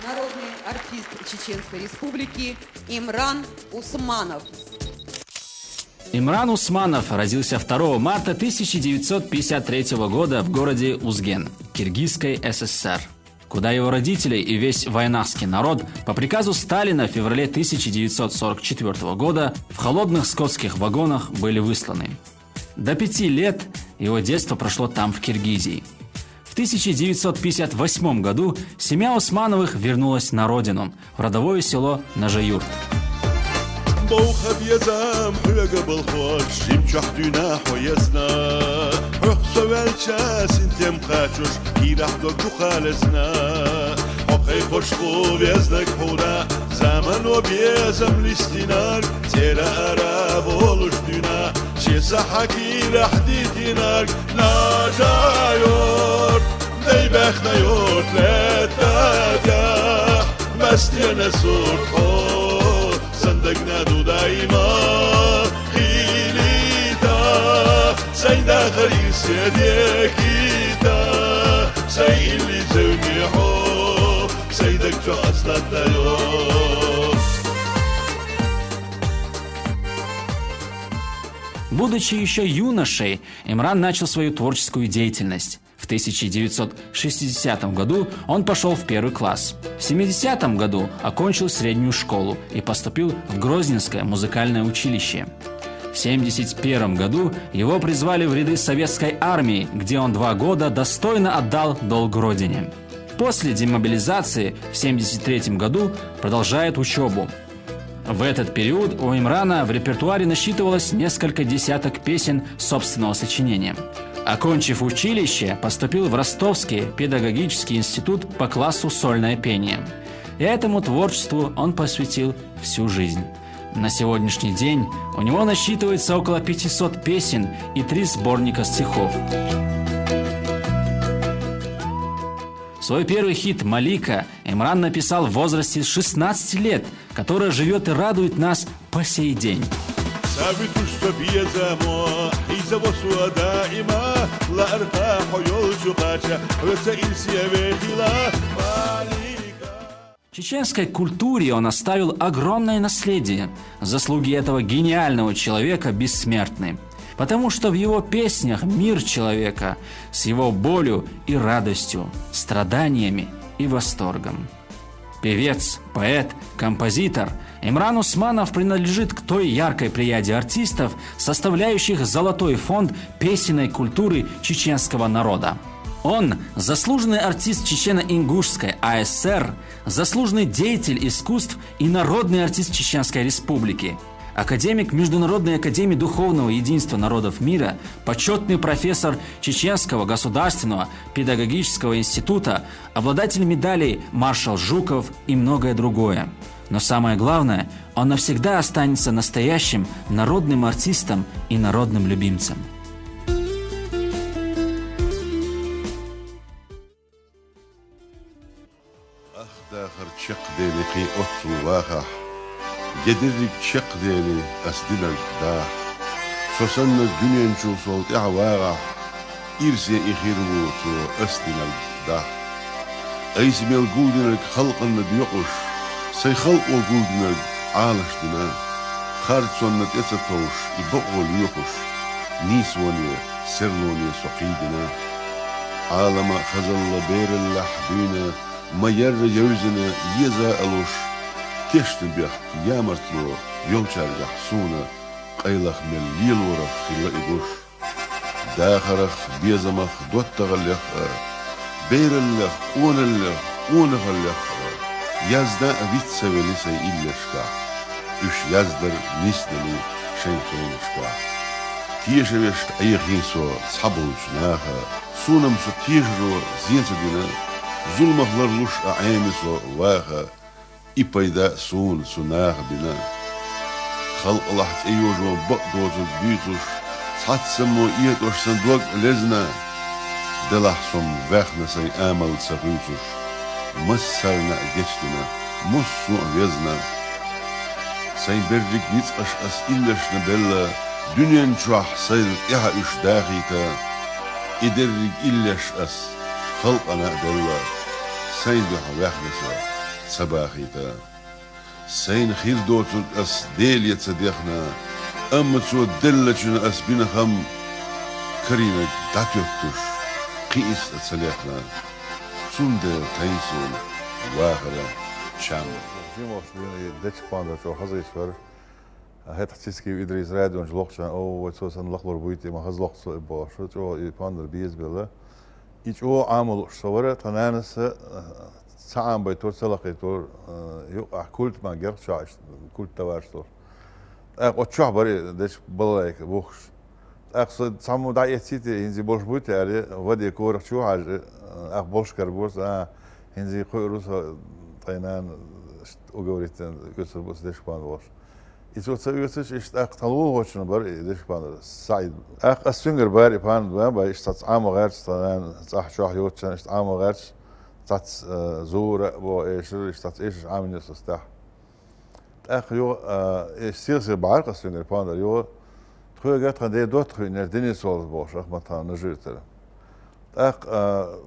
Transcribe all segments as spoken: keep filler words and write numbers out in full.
Народный артист Чеченской Республики Имран Усманов. Имран Усманов родился второго марта тысяча девятьсот пятьдесят третьего года в городе Узген Киргизской ССР, куда его родители и весь вайнахский народ по приказу Сталина в феврале тысяча девятьсот сорок четвёртого года в холодных скотских вагонах были высланы. До пяти лет его детство прошло там, в Киргизии. В тысяча девятьсот пятьдесят восьмом году семья Усмановых вернулась на родину, в родовое село Нажаюрт. Бовха безам хьоьга балхош, жимчохь дуьйна хьо езна. Хьох со ваьлча, синтем кхачош, кийрахь дог дукха лезна. Хьо кхайкхош хьо везнаг хьуна, замано безам листинарг, цера ара волуш дуьйна, шен са хьа кийрахь дитинарг, Нажаюрт, дай баьхна юрт летта тӀехь, мастена сурт хьо, сан дагна ду даима хилита, сайн дахар ирсе дехита, сайн илли зевни хьо, сайн даг чу астатайо. Будучи еще юношей, Имран начал свою творческую деятельность. В тысяча девятьсот шестидесятом году он пошел в первый класс. В семидесятом году окончил среднюю школу и поступил в Грозненское музыкальное училище. В семьдесят первом году его призвали в ряды Советской армии, где он два года достойно отдал долг Родине. После демобилизации в семьдесят третьем году продолжает учебу. В этот период у Имрана в репертуаре насчитывалось несколько десяток песен собственного сочинения. Окончив училище, поступил в Ростовский педагогический институт по классу сольное пение. И этому творчеству он посвятил всю жизнь. На сегодняшний день у него насчитывается около пятисот песен и три сборника стихов. Свой первый хит «Малика» Имран написал в возрасте шестнадцати лет, которая живет и радует нас по сей день. Саби туш со безамо, хьийза ва со даима, лаарта хьо йолчу кхача, хьоьца ирсе вехила, Малика. Чеченской культуре он оставил огромное наследие. Заслуги этого гениального человека бессмертны, потому что в его песнях мир человека с его болью и радостью, страданиями и восторгом. Певец, поэт, композитор Имран Усманов принадлежит к той яркой плеяде артистов, составляющих золотой фонд песенной культуры чеченского народа. Он — заслуженный артист Чечено-Ингушской АССР, заслуженный деятель искусств и народный артист Чеченской Республики, академик Международной академии духовного единства народов мира, почетный профессор Чеченского государственного педагогического института, обладатель медалей «Маршал Жуков» и многое другое. Но самое главное, он навсегда останется настоящим народным артистом и народным любимцем. Ах, дахар чекхдели кхин оццул вахахь, я дерриг чекхдели ас динарг дахь. Со санна дуьнен чу сол тӀаьхьа вагӀахь, ирсе и хир ву цо ас динарг дахь. Айса мел гулдинарг халкъанна доькъуш, сайн халкъо гулдинарг Ӏалаш дина. Харцонна тӀе ца товш и бакъо лоьхуш, нийсоне, серлоне со кхийдина. Ӏалама хазалла бераллехь дуьйна, ма ярра евзина еза а луш, тешна бехк ямартло йолчаьргахь суна, къайлаха мел лелорах хилла и гуш. Дахарах, безамах, доттагӀаллех а, бераллех, къоналлех, къонахаллех а, яздан а виц ца велли сайн иллешкахь, уьш яздар нисделли шайн хенашкахь. Теша вешка Ӏехий со цхьаболчу наха, суна-м со тешаро зен ца дина, зуламах ларлуш а Ӏеми со ваха, и пайда суна цу наха бина. Халкъалахь цӀе йожо бакъ доцург буьйцуш, цхьаццаммо этӀош сан дог а лезна, делахь со-м ваьхна сайн амал ца хуьйцуш, массарна а гечдина, массо а везна. Сайн берриг ницкъаш ас иллешна белла, дуьнен чохь сайна тӀаьхьа уьш дахийта, и дерриг иллеш ас халкъана а делла, сайн дуьхьа ваьхна со. ца бахийта. Сайна хир доцург ас Деле ца дехна, амма Цо деллачунна ас бина хам карийнарг дӀатоьттуш, кхин иштта ца лехна. Цундела тайна сона вахара чам. Жимолш дуьйна и дечка-пондар чӀогӀа хаза гӀерташ вара. ХӀетахь Цицкиев Идрис радиончу лохча, о, вай цо санна лакхалур буй те, ма хаза лоху цо и бохуш, чӀогӀа и пондар безабелла. И чӀогӀа Ӏамо лууш со вара, тхан нанас а, ца Ӏамабайтура, ца лакхийтура, а, юкъахь культ ма герга чохь иштта, культ товарищ долуш. ТӀаккха оцу чохь бара и дечка балалайка бухкуш. ТӀаккха со цхьаммо дӀаэцций те, хӀинца болуш буй те аьлла, ваде корах чу а хьаьжжа, а, ах болуш карабора со, а, хӀинца кхуьур ву со, тхайн нана уговорить дина оьцур бу со дечка-пондар волуш. И цо ца оьцуш, иштта тӀаккха тхан лулахочун бара и дечка-пондар, СаӀид. ТӀаккха ас цуьнгара бара и пондар бан бан, иштта цхьацца Ӏамо гӀерташ, тхан нана цӀахь чохь йоцучарна иштта Ӏамо гӀерташ, цхьацца, а, зура а боху эшар, иштта цхьацца эшарш Ӏамийнера со стахь. ТӀаккха юха, а, и сиха-сиха бахьара ас цуьнгара пондар, юха тхоьга тхан ден доттагӀа веанера Денисов бохуш, Ахмат-хан Нажи-Юьртара. ТӀаккха, а,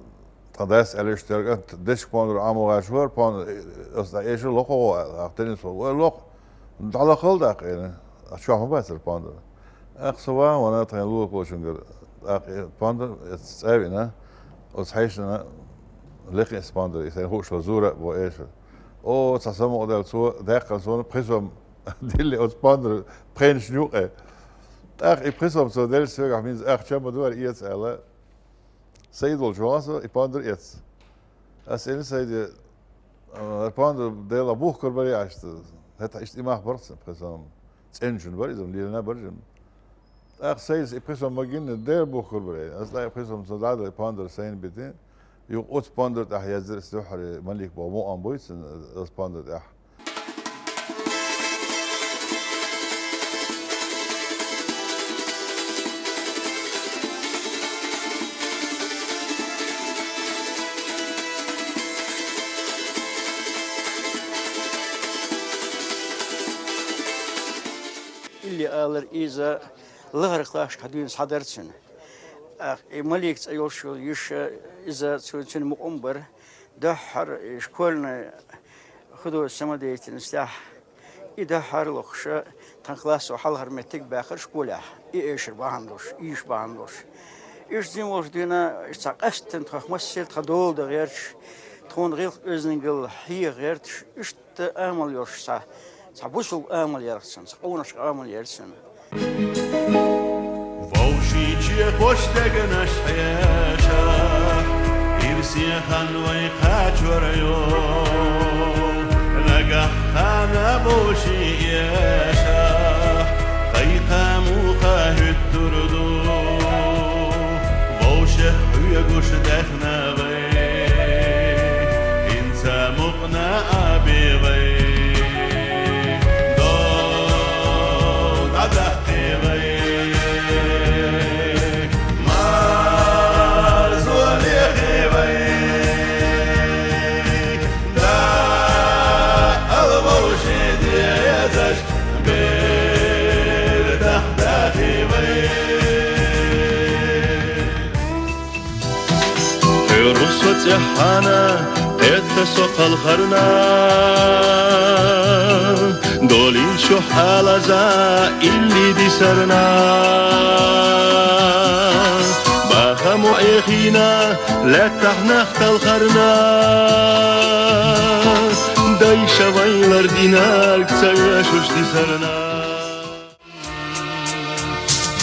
тхан дас аьлла, иштта, дечка-пондар Ӏамо гӀерташ вара, пондар, ас дӀа эшар лоху гӀо аьлла, тӀаккха Денисов, вай лоху, дӀалахал даккха, элира, а чохь ма бацара пондар. ТӀаккха со ван вана тхайн лулахочуьнгара, тӀаккха и пондар, и цӀа а вина, оцу хьешана лекха и пондар, и сайн хууш вара зура а боху эшар. О, цхьа самукъадаьлла цо даьккхина суна пхи сом дилли оцу пондар пхенаш юкъе. ТӀаккха и пхи сом цо делча соьгахь, хӀинца ахча ма ду хӀара, эца аьлла, Саид волчу ван со и пондар эцна. Ас элира Саиде, а, хӀара пондар Делахь бухкур бара аьшта. ХӀетахь иштта и мах бара цхьа пхи сом. ЦӀеначун бара иза, лелийна бара жимма. ТӀаккха Саида и пхи сом ма гина, Дела бухкур бара. Ас дӀа и пхи сом цо дӀадала, и пондар сайна битина. Юха оцу пондар тӀехь яздира ас дуьххьара, Малик боху мукъам буй цуьнан, оцу пондар тӀехь. Илли алар иза лахара классашкахь дуьйна схьадара цуьнан. ТӀаккха и Малик цӀе йолуш йолу йиша, иза цу-, цуьнан мукъам бара. Дуьххьара и школьный художественная самодеятельностехь, и дуьххьара лохуша, тхан классо хьалхара меттиг баьккхира школехь, и эшар бахьана долуш, и йиша бахьана долуш. Иштта зин волуш дуьйна, иштта цхьа къаьсттина тхох массеран тхан дола дан гӀерташ, тхуна гӀиллакх-оьздангалла хьеха гӀерташ, иштта амал йолуш цхьа, цхьа бусулба амал яра цуьнан, цхьа къонахчу амал яра цуьнан. Вовшийн чекхош дегнаш хьеша, ирсе хан вай кхачор йо. Нагахь хана вовшийн эша, кхайкха муха хӀуьттур ду. Вовшех хьоьгуш даьхна вай, хӀинца мукъна а бен вай. Дов дӀадаккхи вай, марзо лехи вай, Дала вовшийн дезаш бер дахдахи вай. Кхуьру со цӀеххьана, кхетта со кхалхарна, долийна чохь алаза илли дисарна. Бахамо Ӏехийна, лаьттахь нах талхарна, дайша вайн лардинарг ца оьшуш дисарна.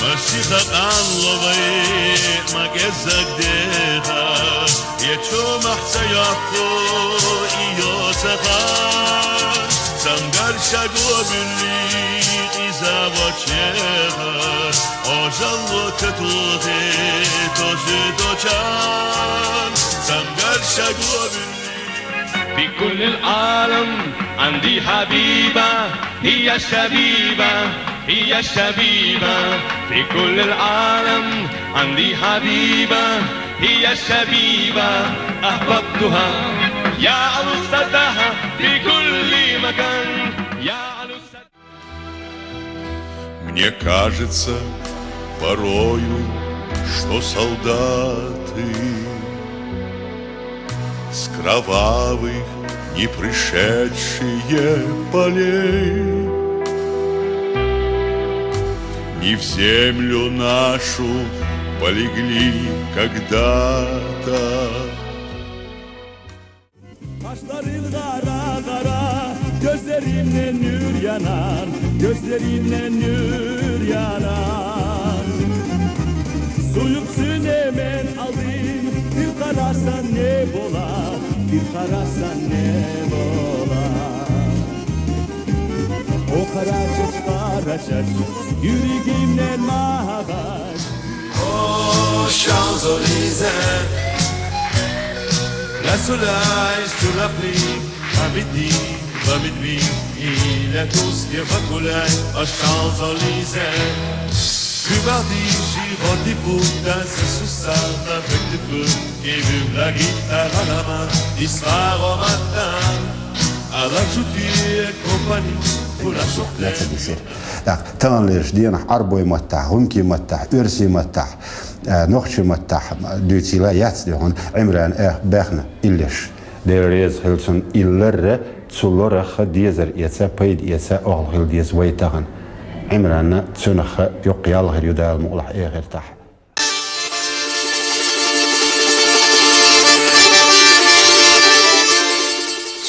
Масиха къанло вай, ма кӀеззиг деха, я чомахь ца йоккху и йоцаха. Цамгаршаг ло буьллий, иза вочеха, Ӏожалло катулхе тозуьйтучан. Цамгаршаг ло буьллий. في كل العالم عندي حبيبة، هي الشبيبة، هي الشبيبة. في كل العالم عندي حبيبة، هي الشبيبة. أحببتها يا عروستها في كل مكان، يا عروستها. Мне кажется порою, что солдаты с кровавых И пришедшие полей не в землю нашу полегли когда-то. Kaşların kara kara, gözlerinden nur yanar, gözlerinden nur yanar. Suyup sünemen aldın, bir karasan ne bola, bir karasan ne bola. O kara çaç, kara çaç, yüreğimden mahar. O Champs-Élysées, la soleil sur la pluie, à midi, à minuit, il est tous qui reculait. Aux Champs-Élysées, du mardi, j'y rendez-vous dans ce sous-sol avec des fous qui fument la guitare à la main, du soir au matin, à la joute et compagnie pour la chanter. Наци дисир. Так, таханлерча денахь Ӏарбой маттахь, гӀумкий маттахь, оьрсий маттахь, э, нохчий маттахь дуьйцийла яц де хьуна Ӏимрана, э, баьхна иллеш. Дела реза хила цунна, и лар а, цу лорах а дезар эца, пайда эца, охьа хила деза вай тахана. Ӏимранна цунах а йоккха ял хир ю Дала мукъалахь эхартахь.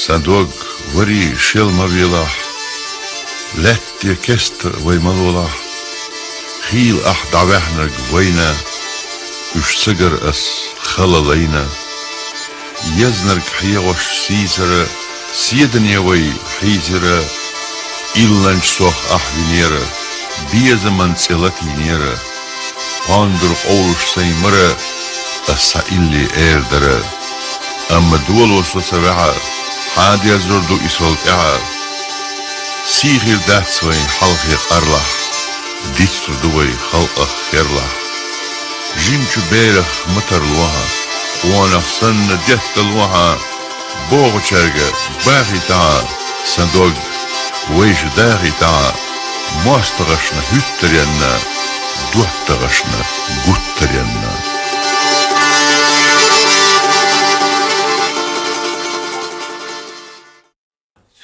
Сан дог вари шел ма велахь, лаьтта кеста вай ма лолахь, хийла ахь дӀаваьхьнарг вайна, уьш ца гар ас хала лайна. Езнарг хьегӀош сийсара, седане вай хьийзира, илланча сох ахь винера, безаман цӀе латийнера. Кхондур къовлуш сайн мара, ас хьан илли эр дара. Амма доло со ца ваьхьа, хьан дезар ду и сол тӀаьхьа? Сий хир дац вайн хьалхе къарлахь, дицлур ду вай халкъах херлахь. Жимачу берах ма тарло хьан, къонах санна детталво хьан, бохучаьрга бахийтахьа сан дог, вайша дахийтахьа, мостагӀашна хӀуьттаренна, доттагӀашна гуттаренна.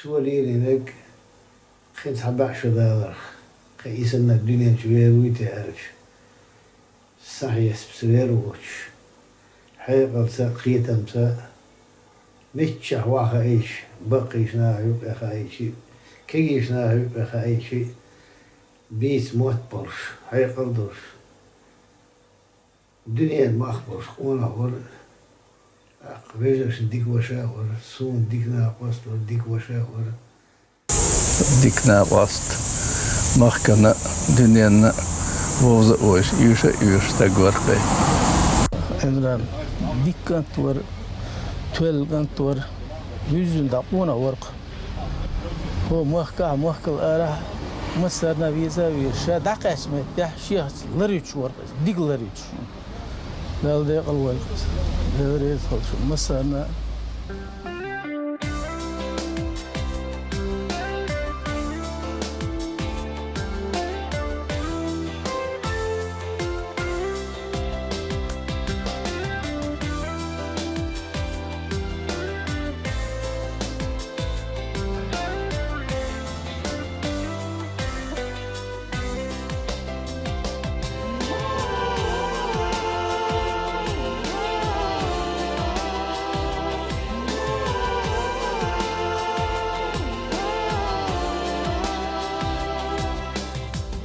Цо лелийнарг кхин цхьа баьӀ шу даларх, кхин и санна дуьнен чу вер вуй те аьлча, сахьесса вер воцуш, хьекъалца, кхетамца, миччахь ваха хаийча, баккхийчу наха юкъе хаийча, кегийчу наха юкъе хаийча, бийца мотт болуш, хьекъал долуш, дуьненан мах болуш къонах вара. ТӀаккха вежаршна дика ваша а вара, суна дика накъост вара, дика ваша а вара. Дика накъост, махкана, дуьненна вовза а вовзаш, оьшу а оьшуш стаг вара-кх вай. Ӏимран дика кӀант вара, тоьлла кӀант вара, вуьззина дӀа къонах вара-кх. ХӀо махкахь, махкал арахь, массарна а веза а везаш, ша дӀакхаьчча меттехь шех лар юьтуш вара-кх иза, дика лар юьтуш. Дала декъала войла-кх иза. Дела реза хуьлда шуна массарна а.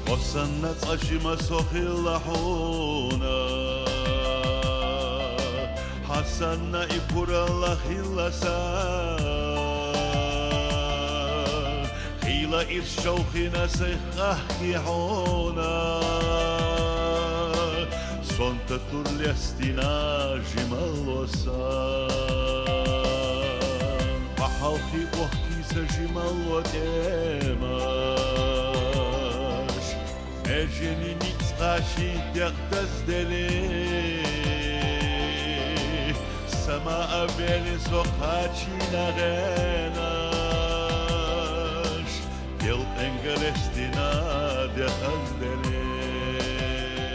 Хьо санна цкъа жима со хилла хьуна, хьан санна и пуралла хилла сан. Хийла ирс човхийна сайх къахкий хьуна, сонта тур лестийна жималло сан. Хьан хьалхе охкий сан жималло тӀемаш, меженийн ницкъ кхачийна дегӀ даздели, сама а веллий со кхачийна гӀенаш, делкъенга лестийна дехандели.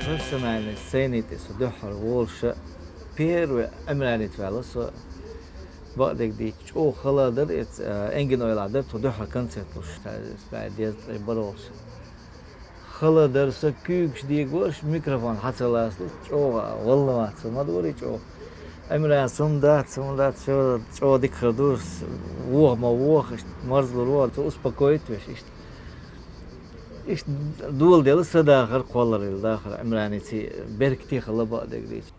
Профессиональный сцени тӀе со дуьххьара волуша первый Ӏимраница ваьлла со. Бакъдерг дийцича, чӀогӀа хала дар, эц, а, энгин ойла дар, тхо дуьххьара концерт луш, та, бай деза ткъе баролш. Хала дар, со куьйгаш дегаш, микрофон хьа ца лацалуш, чӀогӀа волноваться ма дора чӀогӀа. Ӏимран, сум дац, сум дац, всё, чӀогӀа дика хир ду, с-, воха ма воха, иштта марзлур ву, цо успокоить веш, иштта. Иштта доладелла са дахар, кхолларал дахар, Ӏимрана ци беркате хала бакъдерг дийцича.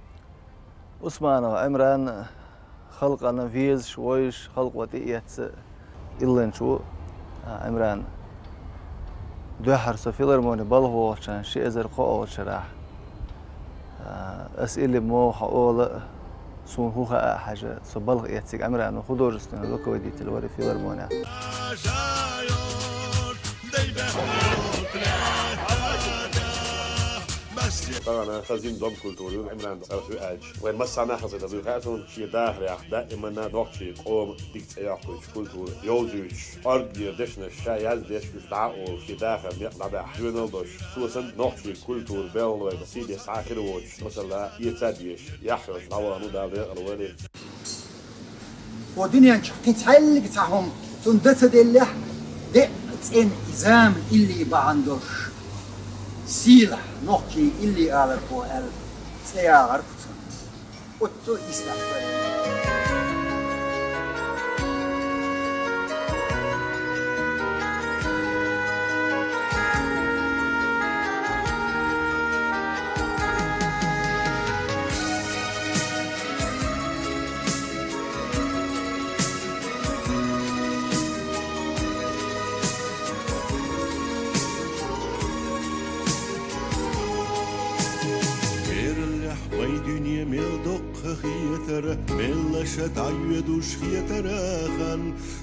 Усманов Ӏимран халкъана везаш, вовзаш, халкъо тӀеэцна илланча ву, а, Ӏимран. Дуьххьара со филармоне балха вогӀуча ши эзар кхоалгӀачу шарахь, а, ас илли муха хьаола а, суна хӀун хаьа а хьажа, со балха эцнарг Ӏимран ву, художественный руководитель вара филармонехь. Тахана хазин дом культуры ю, Ӏимран цӀарах ю аьлча, вайн массанахьа хаза ду хаьа суна, шен дахарехь даимана нохчийн къоман дика цӀе йоккхуьйтуш, культура йовзуьйтуш, орггера дешнаш ша яздеш, уьш дӀа а олуш, шен дахар некъ дӀадахьа, доьналла долуш, цо санна нохчийн культура белхалойн сий деш цхьа а хир воцуш, масала, эца а дезаш, яхь йолуш дӀавахана ву, Дала декъала войла. Хьо дуьнен чу кхин цхьаьллиг цхьа хӀума цунна дан ца деллехь, деа цӀена и зама илли бахьана долуш, сийлахь нохчийн илли алархо аьлла, цӀе ягӀар-кх цунна. Оццул ислахь вара. Бераллехь вайн дуьне мел доккха хетара, меллаша дӀайоьдуш хетара хан.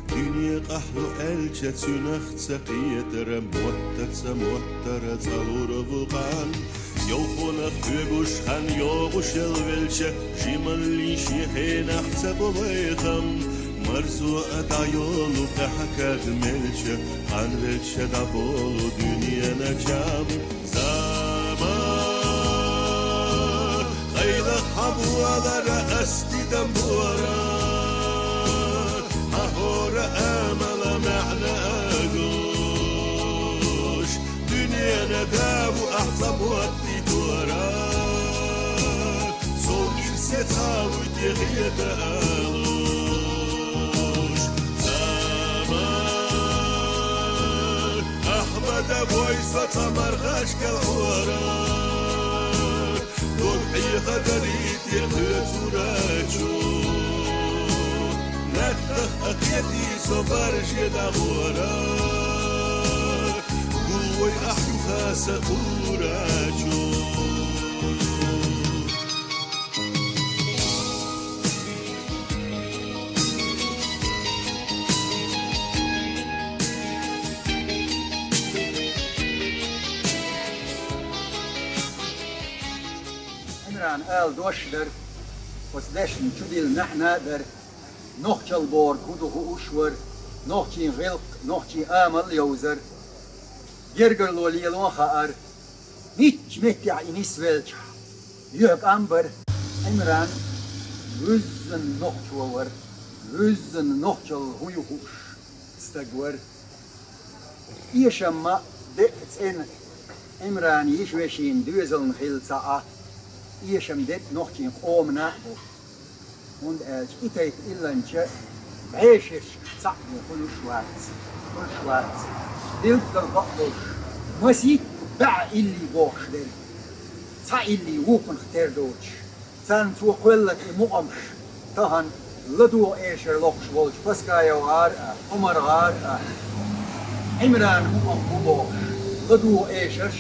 Дуьне къахьлу аьлча, цуьнах ца кхетара, моттаца моттара цӀа лур ву къан. Йовхонах хьоьгуш хан йогӀушел велча, жималлин шен хенахь ца бо вай хам. Марзо а дӀайолу къаьхьа кад мелча, къанвелча дӀаболу дуьненан чам. Зама, къайлаха хьан болара ас тидам бора, хьан хӀора амала маьӀна а гуш, дуьненан да ву ахь цхьа моттий дора. Цо ирсе цхьа вуй те хета алуш. Зама, Ахьмада вой со цхьа мархаш калхора, дог хьеха дарий те кхоьцурачу. Наттах а кхетий со барже дагӀора, гул вой ахь юха са кхурачу. Ӏимран ала дош дар, оцу дешна чудилла маьӀна а дар, нохчалла бохург хӀун ду хууш вар, нохчийн гӀиллакх, нохчийн амал йовзар, гергарло лело а хаьар, мичча меттехь и нисвелчахь, юьхь къам бара. Ӏимран вуьззина нохчо вара, вуьззина нохчалла хӀун ю хууш стаг вара. Эшамма деа цӀена Ӏимран йиша-вешин доьзална хилла ца Ӏа, эшам деа нохчийн къомана а бу. ХӀунда аьлча и тайпа илланча бӀешерашка цхьаъ бен хуьлуш вац, хуьлуш вац. Билггал бакъдолуш, масийтта бӀе илли бохуш дерг, цхьа илли вукхунах тера доцуш, царна цо кхоьлларг и мукъамаш тахана ладогӀа эшар локхуш волчу Паскаев гӀара а, Ӏумар гӀара а, Ӏимран мукъам бу бохуш, ладогӀа эшарш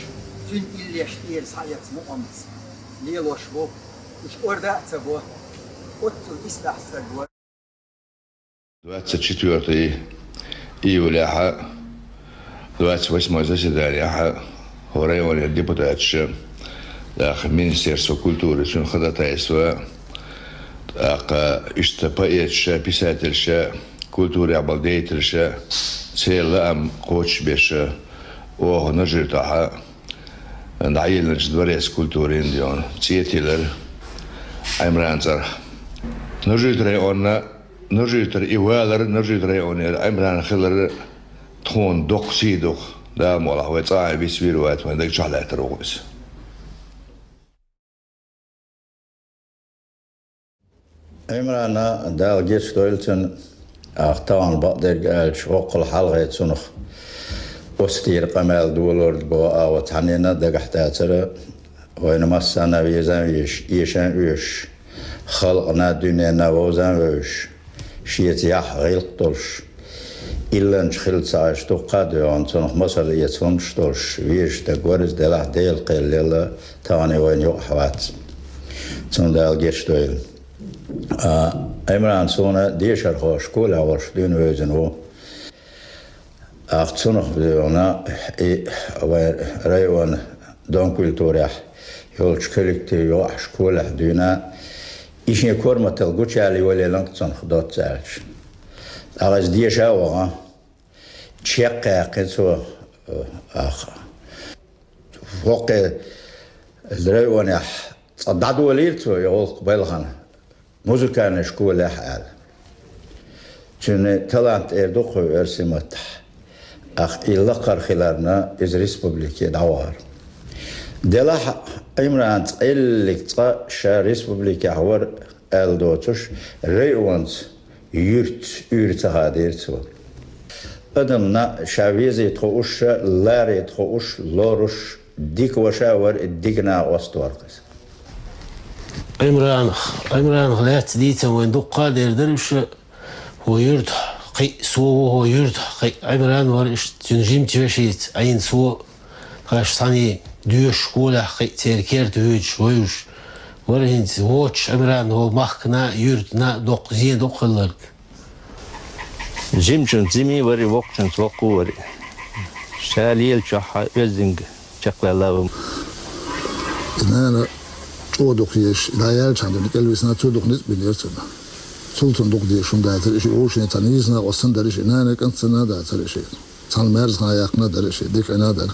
цуьнан иллеш тӀера схьаэца мукъамца лелош бу. Уьш орда а ца бо. Оццул ислахь стаг вара. Двадцать четвёртого июляхьа, двадцать восьмой заседаниехьа хӀора районера депутаташа, тӀаккха Министерство культуры, цуьнан ходатайство, тӀаккха иштта поэташа, писательша, культурехь болу деятельша церан лаам кхочушбеша, оха Нажи-Юьртахьа дӀайиллинчу дворец культурин дийна цӀе тиллира Ӏимран цӀарах. Нажи-Юьртан районна Нажи-Ютара и валар, Нажи-Ютан районера Ӏимран хилар тхона доккха сий ду-кх, Дала мукъ лахь, вай цкъа а вицвийр вац, вайн дага чохь лаьттар ву-кх иза. Ӏимрана, Дала гечдойла цунна, ах, тахана бакъдерг аьлча, воккхал хьалхе цунах оцу тӀера къамел долорг боху агӀо цхьаннена дагахь дацара, вайна массарна везан везаш, эшан оьшуш, халкъана, дуьненна вовзан вевзаш, шеца яхь гӀиллакх долуш, илланча хила ца Ӏаш, дуккха а доьгӀна, цунах масал эца хӀуманаш долуш, везаш стаг вара иза, делахь Дела кхел лелла, тахана вайна юкъахь вац. Цунна Дала гечдойла. А, Ӏимран суна дешархо школехь волуш дуьйна вевзина ву. Ах, цунах доьгӀна, и вайн район Дом культурехь йолчу коллектив юкъахь школехь дуьйна, и шен корматалла гучуяла йолаелира-кх цунах доцца аьлча. ТӀаккха иза деша а вахана, чекх а яьккхина цо, э, ах, хӀокху районехь цкъа дӀадолийра цо и гӀуллакх балхана, музыкальный школехь аьлла. Цуьнан талант эр ду-кх оьрсийн маттахь. Ах, и лакхара хиларна, иза республике дӀавахара. Делахь Ӏимран цкъа, эллиг цкъа ша республикехь вара аьлла доцуш, районца, юьртаца уьйр ца хадийра цо. Адамна ша везийта хууш, ларийта хууш, лоруш, дика ваша а вара, дика накъост а вара-кх иза. Ӏимранах, Ӏимранах лаьцна дийцам вайн дуккха а дер дара уьш, хӀо юьртахь кхин а со ву, хӀо юьртахь кхин а Ӏимран вара, иштта цуьнан жимачу вешица Ӏийна со, тхаьш цхьаьний доьшуш школехь кхин а церан керта воьдуш, вевзаш вара, хӀинца воцуш Ӏимран хӀо махкана а, юьртана а доккха зен ду-кх хилларг. Жимачуьнца жима а вара и, воккхачуьнца воккха а вара и. Ша лелачохь оьздангалла чекхваьлла а ву. Нана чӀогӀа дукха езаш, дӀаяьллачхьана дуьйна кӀел висна, цо дукха ницкъ бинера цунна. Цул цунна дукха дезаш хӀума дацара и шиъ, вовшийн цхьа нийсонан къостанна дара и шиъ, нана кӀант санна а дацара и шиъ. Цхьана маьрзахана яьккхина а дара и шиъ, дика Ӏина а дара.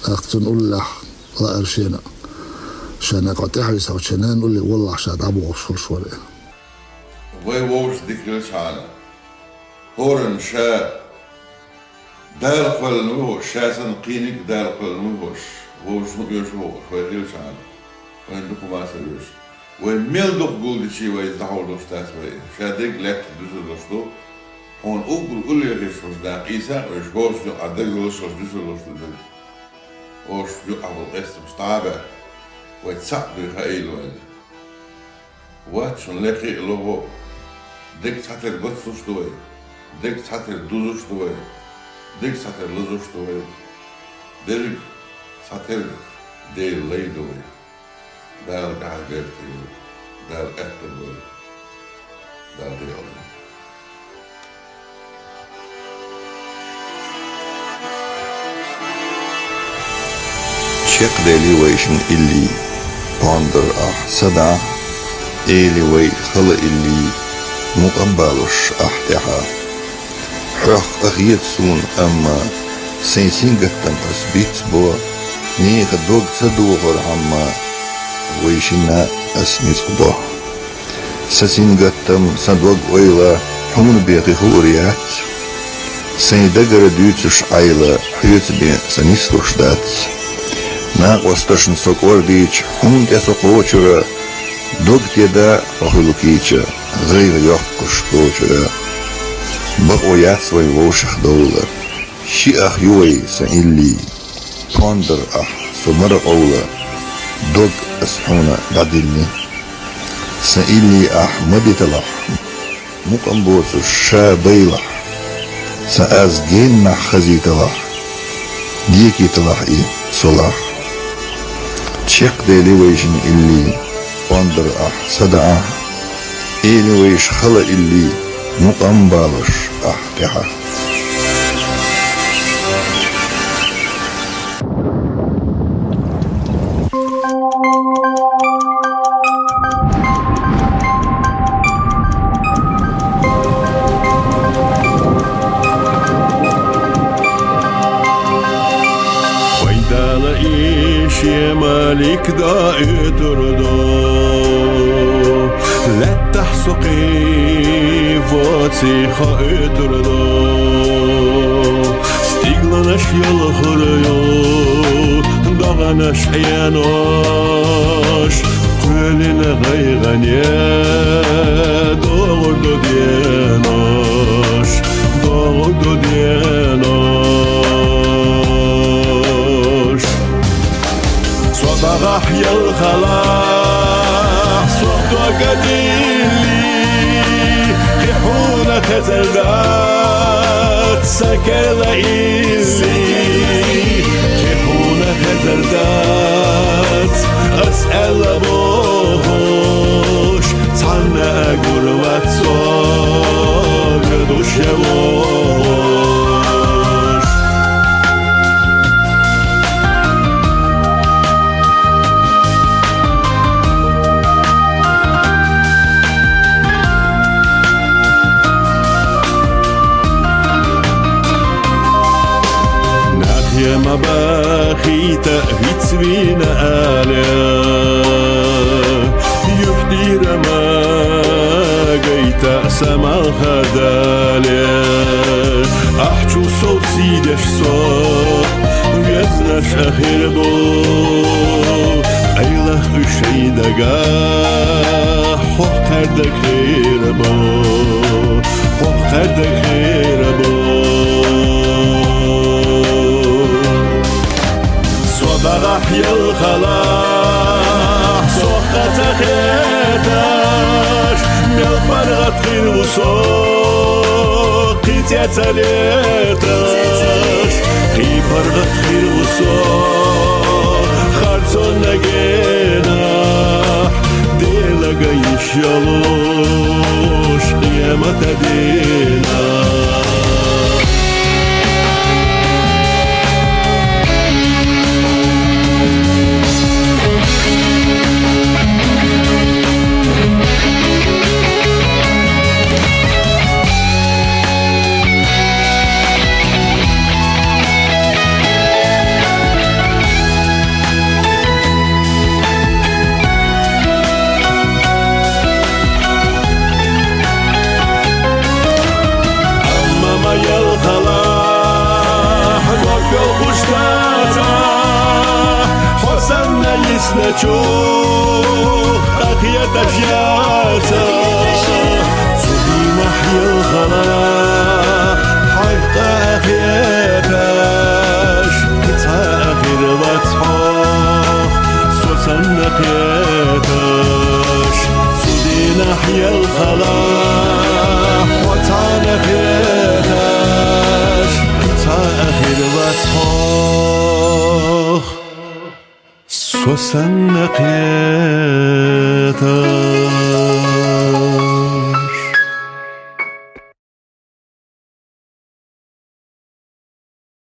ТӀаккха цунна уллехь лаьара шена, шена кхо тӀаьхьа висахь, шен нана улле валлахь ша дӀабохуш хуьлуш вара и. Вай вовшашца дика хилчхьана, хӀоранна ша Дала кхоьллина ву хӀорш, ша санна кхиниг а Дала кхоьллина ву хӀорш, вовшашна оьшу ву хӀорш, вай хилчхьана, вайна дукха маса оьшу. Вай мел дукха гулдичи вай иза дӀахьулдеш дац вай. Ша дерг лаьттара дуьсур долуш ду, хьуна уггар уллехь хиш хӀорш дакъийса а оьшу, хӀоршна юкъахь дагадогӀуш хӀорш дуьсур долуш ду дерг. ХӀорш юкъахь болу къестамаш дӀа а баьхна, вай цхьаъ дуй хаийла вайна. Вац шуна лекхе а лохо а, дерг цхьатера бацлуш ду вай, дерг цхьатера дузуш ду вай, дерг цхьатера лазуш ду вай, дерриг цхьатера Делан лай ду вай. Дала тӀаьхьа гӀертийла, Дала аьтту бойла, Дала декъал дойла. Чекхдели вайшинна илли, пондар ахь са дахь, эли вай хала илли, мукъам балуш ахь тӀаьхьа. Хьох къахета суна, амма сайн сингаттам ас бицбо, нехан дог ца дохорхьама, вайшинна ас ницкъ бо. Сан сингаттам, сан дог-ойла хьуна бен хи хуур яц. Сайн дагара дуьйцуш Ӏайла, хьоьца бен сан нислуш дац. Накъосташна со кӀордийча, хьуна тӀе со кхочура, дог теда хьо хуьлу кийча, гӀайгӀа йоккхуш кочура. Бакъо яц вайн вовшах довла. Шиъ ах ю вай, сан илли, пондар ахь со мара къовла, дог ас хьуна дӀадиллина. Сан илли ахь ма диталахь, мукъам боцуш ша байлахь, сан аз геннахь хазийталахь, декийталахь и со лахь. Чекхдели вайшинна илли, пондар ахь са дахь, эли вайша хала илли, мукъам балуш ахь тӀаьхьа. Вайн Дала и шен малик доуьйтур ду, лаьттахь со кхин Сиха уьйтур ду, стигланаш йолхур ю, догӀанаш Ӏенош, кхоьлина гӀайгӀане, догӀур ду денош, догӀур ду денош. Со дагахь ялхалахь, со догадилли, кхин хьуна хезар дац, сан кӀел илли, кхин хьуна хезар дац, ас аьлла бохуш, цхьанна а гур вац со, вегӀуш я вогӀуш. Нахе ма бахийта вицвина аьлла, юхь дийра ма гайта са малхадале. Ахь чу сов сийдеш со, везнаш а хир бу, къайлах уьш шайн дагахь, хьох кхаьрдага хир бу, хьох кхаьрдага хир бу. Со дагахь ялхалахь, со кхаьча хеташ, мел паргӀат хир ву со, кхин цӀе ца леташ, кхин паргӀат хир ву со, харцонна генахь, Делага йиш йолуш, къемата дийнахь. Амма ма ялхалахь, гӀо йолхуш дац ахь, хьо санна йисначух къахеташ яц ахь. Цу дийнахь ялхалахь, хьайх къахеташ, кхин цхьа а хир вац хьох, со санна кхеташ. Цу дийнахь ялхалахь, хьо цхьана хеташ, кхин цхьа а хир вац хьох, со санна кхеташ.